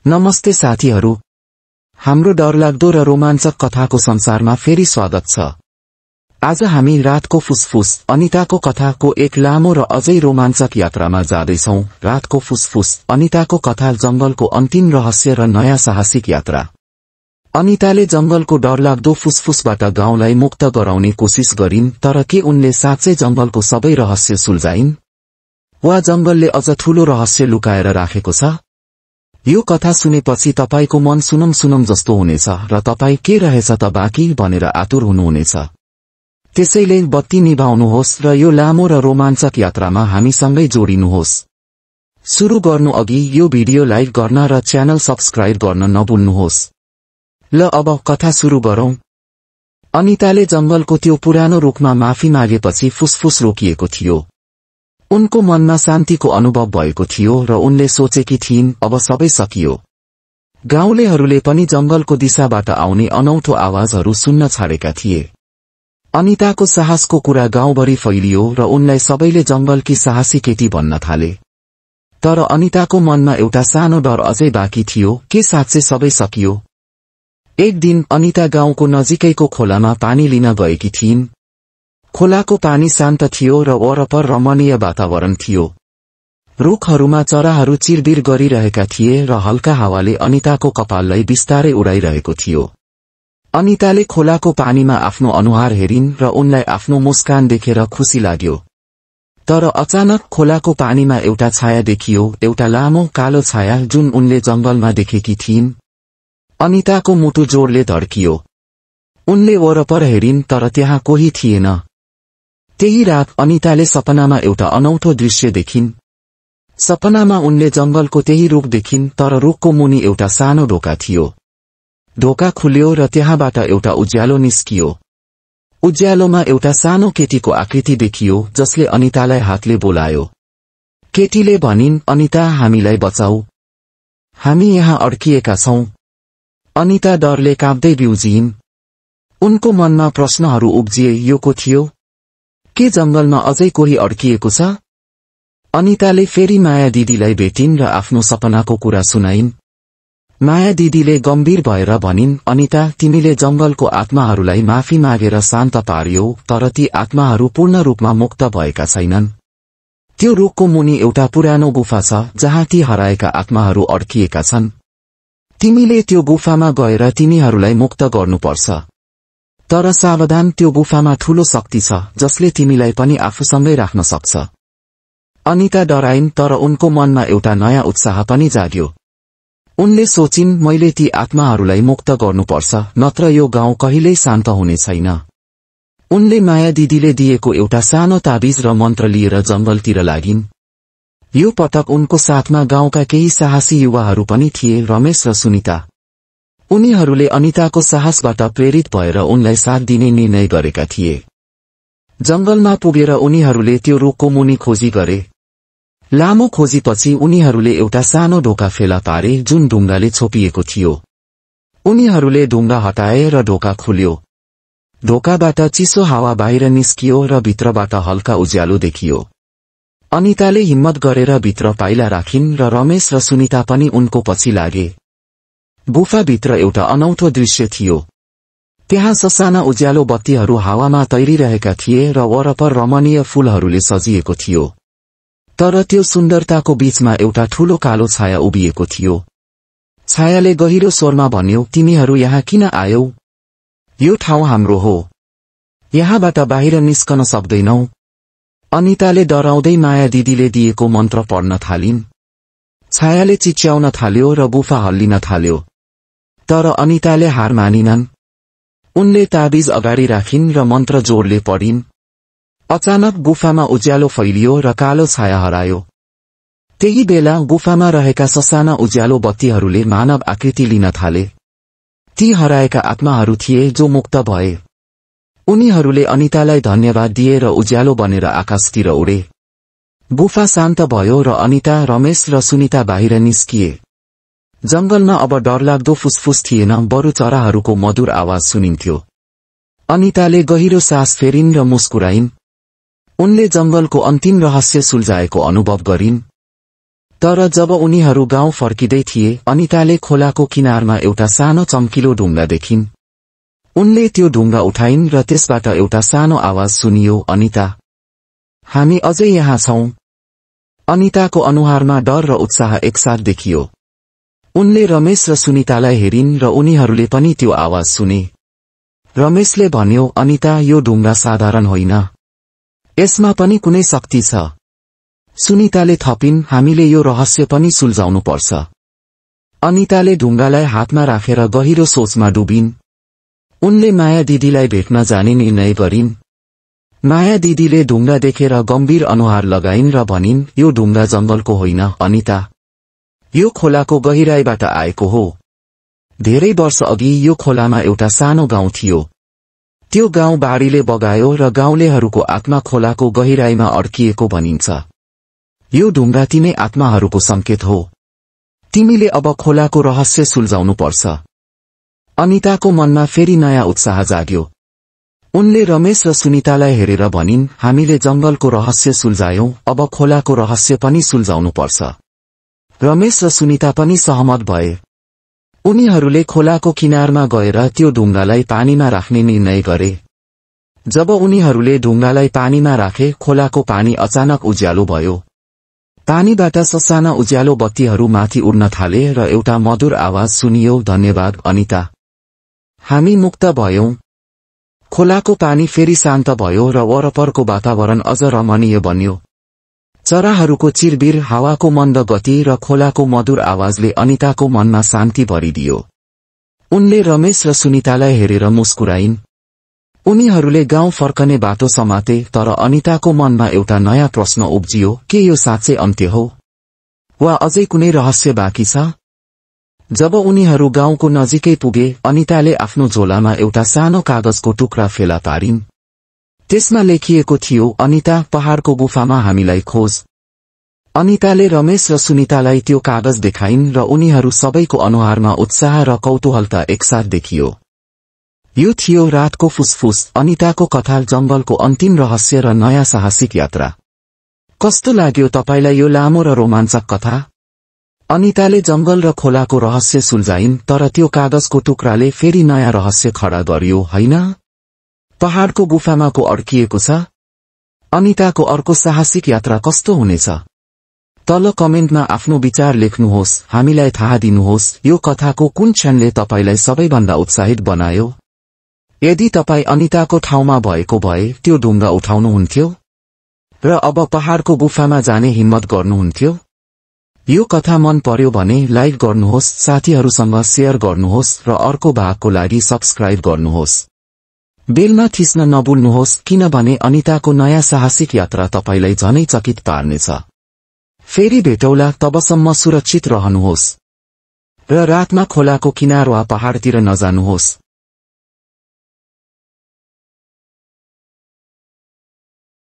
नमस्ते साथीहरू, हाम्रो डरलाग्दो र रोमाञ्चक कथाको संसारमा फेरि स्वागत छ। आज हामी रातको फुसफुस अनिताको कथाको एक लामो र अझै रोमाञ्चक यात्रामा जाँदैछौं। रातको फुसफुस अनिताको कथा जंगलको अन्तिम रहस्य र नयाँ साहसिक यात्रा। अनिताले जंगलको डरलाग्दो फुसफुसबाट गाउँलाई मुक्त गराउने कोसिस गरिन्, तर के उनले साँच्चै जंगलको सबै रहस्य सुल्झाइन् वा जंगलले अझ ठूलो रहस्य लुकाएर राखेको छ? यो कथा सुनेपछि तपाईको मन सुनम जस्तो हुनेछ र तपाई के रहेछ त बाँकी भनेर आतुर हुनुहुनेछ। त्यसैले बत्ती निभाउनुहोस् र यो लामो र रोमाञ्चक यात्रामा हामीसँगै जोडिनुहोस्। सुरु गर्नु अघि यो भिडियो लाइक गर्न र च्यानल सब्स्क्राइब गर्न नभुल्नुहोस्। ल अब कथा सुरु गरौं। अनिताले जंगलको त्यो पुरानो रुखमा माफी मागेपछि फुसफुस रोकिएको थियो। उनको मनमा शान्तिको अनुभव भएको थियो र उनले सोचेकी थिइन् अब सबै सकियो। गाउँलेहरूले पनि जंगलको दिशाबाट आउने अनौठो आवाजहरू सुन्न छाडेका थिए। अनिताको साहसको कुरा गाउँभरि फैलियो र उनलाई सबैले जंगलकी साहसी केटी भन्न थाले। तर अनिताको मनमा एउटा सानो डर अझै बाँकी थियो, के साँच्चै सबै सकियो? एक दिन अनिता गाउँको नजिकैको खोलामा पानी लिन गएकी थिइन्। खोलाको पानी शान्त थियो र वरपर रमणीय वातावरण थियो। रुखहरूमा चराहरू चिरबिर गरिरहेका थिए र हल्का हावाले अनिताको कपाललाई बिस्तारै उडाइरहेको थियो। अनिताले खोलाको पानीमा आफ्नो अनुहार हेरिन् र उनलाई आफ्नो मुस्कान देखेर खुशी लाग्यो। तर अचानक खोलाको पानीमा एउटा छाया देखियो, एउटा लामो कालो छाया जुन उनले जंगलमा देखेकी थिइन्। अनिताको मुटु जोडले धड्कियो। उनले वरपर हेरिन् तर त्यहाँ कोही थिएन। त्यही रात अनिताले सपनामा एउटा अनौठो दृश्य देखिन्। सपनामा उनले जंगलको त्यही रुख देखिन्, तर रुखको मुनि एउटा सानो ढोका थियो। ढोका खुल्यो र त्यहाँबाट एउटा उज्यालो निस्कियो। उज्यालोमा एउटा सानो केटीको आकृति देखियो जसले अनितालाई हातले बोलायो। केटीले भनिन्, अनिता, हामीलाई बचाऊ, हामी यहाँ अड्किएका छौं। अनिता डरले काँप्दै बिउजिइन्। उनको मनमा प्रश्नहरू उब्जिए, यो को थियो? के जंगलमा अझै कोही अड्किएको छ? अनिताले फेरि माया दिदीलाई भेटिन् र आफ्नो सपनाको कुरा सुनाइन्। माया दिदीले गम्भीर भएर भनिन्, अनिता, तिमीले जंगलको आत्माहरूलाई माफी मागेर शान्त पार्यौ, तर ती आत्माहरू पूर्ण रूपमा मुक्त भएका छैनन्। त्यो रुखको मुनि एउटा पुरानो गुफा छ जहाँ ती हराएका आत्माहरू अड्किएका छन्। तिमीले त्यो गुफामा गएर तिनीहरूलाई मुक्त गर्नुपर्छ। तर सावधान, त्यो गुफामा ठूलो शक्ति छ जसले तिमीलाई पनि आफूसँगै राख्न सक्छ। अनिता डराइन्, तर उनको मनमा एउटा नयाँ उत्साह पनि जाग्यो। उनले सोचिन्, मैले ती आत्माहरूलाई मुक्त गर्नुपर्छ, नत्र यो गाउँ कहिल्यै शान्त हुने छैन। उनले माया दिदीले दिएको एउटा सानो ताबिज र मन्त्र लिएर जंगलतिर लागिन्। यो पटक उनको साथमा गाउँका केही साहसी युवाहरू पनि थिए, रमेश र सुनिता। उनीहरूले अनिताको साहसबाट प्रेरित भएर उनलाई साथ दिने निर्णय गरेका थिए। जंगलमा पुगेर उनीहरूले त्यो रुखको मुनि खोजी गरे। लामो खोजीपछि उनीहरूले एउटा सानो ढोका फेला पारे जुन ढुङ्गाले छोपिएको थियो। उनीहरूले ढुङ्गा हटाए र ढोका खुल्यो। ढोकाबाट चिसो हावा बाहिर निस्कियो र भित्रबाट हल्का उज्यालो देखियो। अनिताले हिम्मत गरेर भित्र पाइला राखिन् र रमेश र सुनिता पनि उनको पछि लागे। गुफाभित्र एउटा अनौठो दृश्य थियो। त्यहाँ ससाना उज्यालो बत्तीहरू हावामा तैरिरहेका थिए र वरपर रमणीय फूलहरूले सजिएको थियो। तर त्यो सुन्दरताको बीचमा एउटा ठूलो कालो छाया उभिएको थियो। छायाले गहिरो स्वरमा भन्यो, तिमीहरू यहाँ किन आयौ? यो ठाउँ हाम्रो हो, यहाँबाट बाहिर निस्कन सक्दैनौ। अनिताले डराउँदै माया दिदीले दिएको मन्त्र पढ्न थालिन्। छायाले चिच्याउन थाल्यो र गुफा हल्लिन थाल्यो। तर अनिताले हार मानिनन्। उनले ताबिज अगाडि राखिन् र मन्त्र जोडले पढिन्। अचानक गुफामा उज्यालो फैलियो र कालो छाया हरायो। त्यही बेला गुफामा रहेका ससाना उज्यालो बत्तीहरूले मानव आकृति लिन थाले। ती हराएका आत्माहरू थिए जो मुक्त भए। उनीहरूले अनितालाई धन्यवाद दिए र उज्यालो बनेर आकाशतिर उडे। गुफा शान्त भयो र अनिता, रमेश र सुनिता बाहिर निस्किए। जंगलमा अब डरलाग्दो फुसफुस थिएन, बरु चराहरूको मधुर आवाज सुनिन्थ्यो। अनिताले गहिरो सास फेरिन् र मुस्कुराइन्। उनले जंगलको अन्तिम रहस्य सुल्झाएको अनुभव गरिन्। तर जब उनीहरू गाउँ फर्किँदै थिए अनिताले खोलाको किनारमा एउटा सानो चम्किलो ढुङ्गा देखिन्। उनले त्यो ढुङ्गा उठाइन् र त्यसबाट एउटा सानो आवाज सुनियो, अनिता, हामी अझै यहाँ छौं। अनिताको अनुहारमा डर र उत्साह एकसाथ देखियो। उनले रमेश र सुनितालाई हेरिन् र उनीहरूले पनि त्यो आवाज सुने। रमेशले भन्यो, अनिता, यो ढुङ्गा साधारण होइन, यसमा पनि कुनै शक्ति छ। सुनिताले थपिन्, हामीले यो रहस्य पनि सुल्झाउनु पर्छ। अनिताले ढुङ्गालाई हातमा राखेर गहिरो सोचमा डुबिन्। उनले माया दिदीलाई भेट्न जाने निर्णय गरिन्। माया दिदीले ढुङ्गा देखेर गम्भीर अनुहार लगाइन् र भनिन्, यो ढुङ्गा जंगलको होइन अनिता, यो खोलाको गहिराईबाट आएको हो। धेरै वर्ष अघि यो खोलामा एउटा सानो गाउँ थियो। त्यो गाउँ बाढीले बगायो र गाउँलेहरूको आत्मा खोलाको गहिराईमा अड्किएको भनिन्छ। यो ढुङ्गा तिनै आत्माहरूको संकेत हो। तिमीले अब खोलाको रहस्य सुल्झाउनु पर्छ। अनिताको मनमा फेरि नयाँ उत्साह जाग्यो। उनले रमेश र सुनितालाई हेरेर भनिन्, हामीले जंगलको रहस्य सुल्झायौं, अब खोलाको रहस्य पनि सुल्झाउनु पर्छ। रमेश र सुनिता पनि सहमत भए। उनीहरूले खोलाको किनारमा गएर त्यो ढुङ्गालाई पानीमा राख्ने निर्णय गरे। जब उनीहरूले ढुङ्गालाई पानीमा राखे खोलाको पानी अचानक उज्यालो भयो। पानीबाट ससाना उज्यालो बत्तीहरू माथि उड्न थाले र एउटा मधुर आवाज सुनियो, धन्यवाद अनिता, हामी मुक्त भयौं। खोलाको पानी फेरि शान्त भयो र वरपरको वातावरण अझ रमणीय बन्यो। चराहरूको चिरबिर, हावाको मन्द गति र खोलाको मधुर आवाजले अनिताको मनमा शान्ति भरिदियो। उनले रमेश र सुनितालाई हेरेर मुस्कुराइन्। उनीहरूले गाउँ फर्कने बाटो समाते, तर अनिताको मनमा एउटा नयाँ प्रश्न उब्जियो, के यो साँच्चै अन्त्य हो वा अझै कुनै रहस्य बाँकी छ? जब उनीहरू गाउँको नजिकै पुगे अनिताले आफ्नो झोलामा एउटा सानो कागजको टुक्रा फेला पारिन्। त्यसमा लेखिएको थियो, अनिता, पहाडको गुफामा हामीलाई खोज। अनिताले रमेश र सुनितालाई त्यो कागज देखाइन् र उनीहरू सबैको अनुहारमा उत्साह र कौतूहलता एकसाथ देखियो। यो थियो रातको फुसफुस, अनिताको कथा, जंगलको अन्तिम रहस्य र नयाँ साहसिक यात्रा। कस्तो लाग्यो तपाईलाई यो लामो र रोमाञ्चक कथा? अनिताले जंगल र खोलाको रहस्य सुल्झाइन्, तर त्यो कागजको टुक्राले फेरि नयाँ रहस्य खडा गर्यो, होइन? पहाडको गुफामा को अड्किएको छ? अनिताको अर्को साहसिक यात्रा कस्तो हुनेछ? तल कमेन्टमा आफ्नो विचार लेख्नुहोस्। हामीलाई थाहा दिनुहोस्, यो कथाको कुन क्षणले तपाईलाई सबैभन्दा उत्साहित बनायो? यदि तपाई अनिताको ठाउँमा भएको भए त्यो ढुङ्गा उठाउनुहुन्थ्यो र अब पहाडको गुफामा जाने हिम्मत गर्नुहुन्थ्यो? यो कथा मन पर्यो भने लाइक गर्नुहोस्, साथीहरूसँग शेयर गर्नुहोस् र अर्को भागको लागि सब्स्क्राइब गर्नुहोस्। बेलमा थिच्न नभुल्नुहोस्, किनभने अनिताको नयाँ साहसिक यात्रा तपाईलाई झनै चकित पार्नेछ। फेरि भेटौला, तबसम्म सुरक्षित रहनुहोस् र रातमा खोलाको किनार वा पहाडतिर नजानुहोस्।